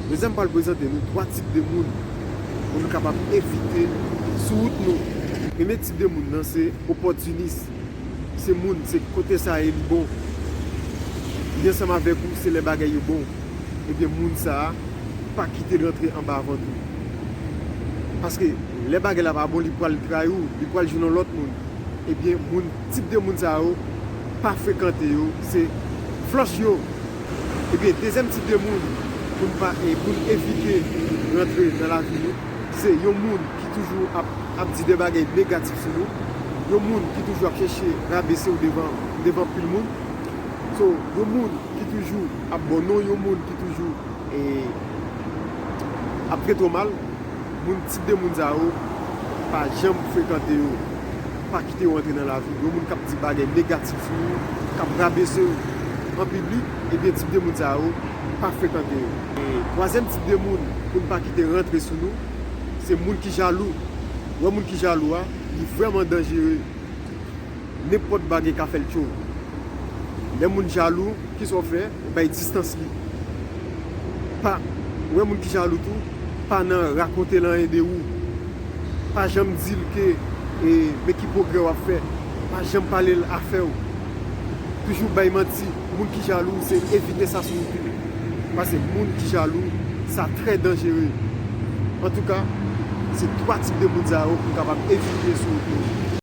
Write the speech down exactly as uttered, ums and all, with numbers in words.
Jodi a m pral prezante nou twa tip de moun pou nou kapab evite sou wout nou. Premye tip de moun nan se opòtinis. Se moun, se kote sa ye li bon. Li ansanm avèk ou, se lè bagay yo bon. Ebyen, moun sa a, pa kite l rantre anba vant ou. Paske lè bagay la pa bon, li pral trayi w, li pral jwenn yon lòt moun. Ebyen, moun, tip de moun sa yo, pa frekante yo, se flòch yo. Ebyen, dezyèm tip de moun pou n pa, e pou n evite rantre nan lavi nou, se yon moun ki toujou ap, ap di de bagay negatif sou nou, yon moun ki toujou ap chèche rabese w devan, devan pil moun. So, yon moun ki toujou ap ba w non, yon moun ki toujou, e, ap trete w mal, moun, tip de moun sa yo, pa janm frekante yo. Pa kite yo rantre nan lavi w. Yon moun k ap di bagay negatif sou ou, k ap rabese w an piblik, ebyen, tip de moun sa yo, pa frekante yo. E twazyèm tip de moun pou n pa kite rantre sou nou, se moun ki jalou. Ou wè moun ki jalou a, li vrèman danjere. Nenpòt bagay ka fè l tchow. Lè moun jalou, kisa w fè? Ou bay distans li. Pa, ou wè moun ki jalou tou, pa nan rakonte l anyen de ou. Pa janm di l ke, e, men ki pwogrè w ap fè. Pa janm pale l afè w. Toujou bay manti. Moun ki jalou, se evite sa sou wout ou. Paske moun ki jalou, sa trè danjere. Antouka, se twa tip de moun sa yo pou n kapab evite sou wout nou.